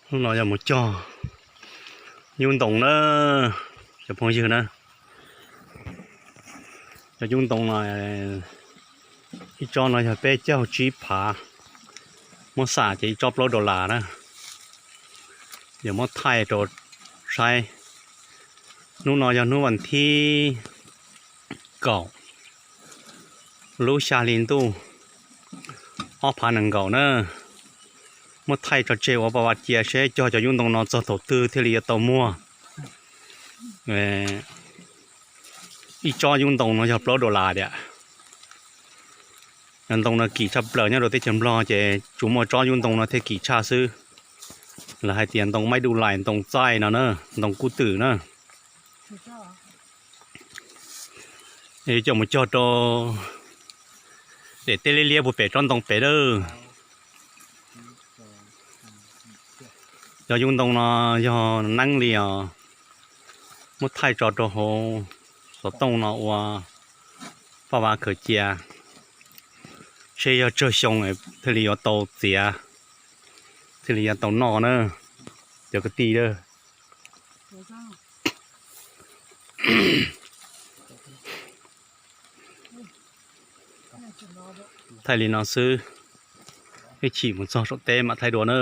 Hnub no yog mus cog nyuj ntoo na, cov phooj ywg na. Cov nyuj ntoo no, ib tsob no yog peb caug tsib phav, muab xam ces ib tsob plaub dollar na. Yog muab thaij rau saib. Hnub no yog hnub vas thib kaum, lub xya hli ntuj, ob phav nees nkaum na. Muab thaij tso tseg ua paj vas cia seb cog cov nyuj ntoo no txog thaum twg thiaj li yuav tau muag. Ib tsob nyuj ntoo no yog plaub dollar tiag. Cov ntoo no kim tshaj plaws nyob rau teb chaws Nplog ces tsuas muaj tsob nyuj ntoo no thiaj kim tshaj xwb. Lawv hais tias ntoo maib du lais, ntoo txaij no na, ntoo kub twm na. Coj mus cog rau daim teb liab liab puag pem tsob ntoo pem lawm. Cov nyuj ntoo no yog neeb li os, muab thaij tso rau hauv xov tooj no ua paj vas khaws cia, seb yog tsawg xyoo thiaj li yuav tau txiav, thiaj li yuav tau noj na cov kwv tij. Thaij li no xwb, ib chim mus txog saum teb mam thaij dua na.